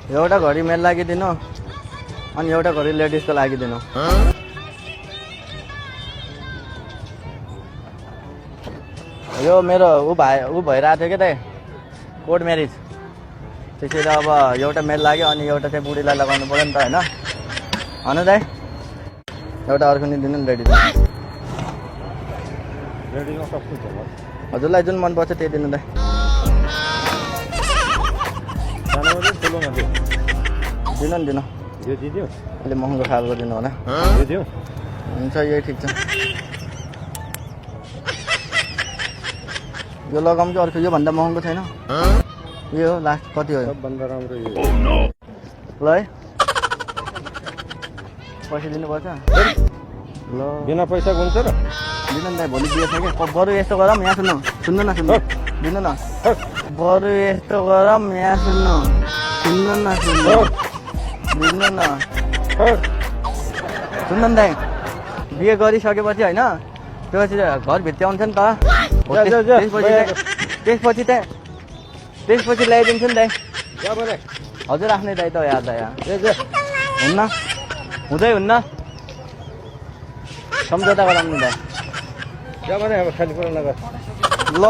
एउटा घडी मेरो लागि दिनु अनि एउटा घडी लेडिजको लागि दिनु। यो मेरो ऊ भइरहेको थियो क्या दाइ कोर्ट म्यारिज, त्यसरी अब एउटा मेरो लागि अनि एउटा चाहिँ बुढीलाई लगाउनु पऱ्यो नि त होइन। होइन दाइ एउटा अर्को नि दिनु नि लेडिज। हजुरलाई जुन मनपर्छ त्यही दिनु दाइ। दिनु नि दिनु, अलि महँगो खालको दिनु होला। हुन्छ यही ठिक छ। यो लगाउँ कि अर्को योभन्दा महँगो छैन? यो लास्ट कति हो? सबभन्दा राम्रो यो ल है, पैसा दिनुपर्छ। ल बिना पैसा हुन्छ र? दिनु नि दाइ, भोलि बिहे छ क्या। बरु यस्तो गरौँ, यहाँ सुन्नु सुन्नु न सुन्नु दिनु न। बरु यस्तो गरौँ, यहाँ सुन्नु सुन्नु न सुन्नु दिनु न। सुन्नु नि दाइ, बिहे गरिसकेपछि होइन त्यसपछि घर भित्याउँछ नि त। त्यसपछि ल्याइदिन्छु नि दाइ। हजुर आफ्नै दाइ त यार दाइ हुन्न, हुँदै हुन्न, सम्झौता गराउनु दाइ। खाली कुरा नगर ल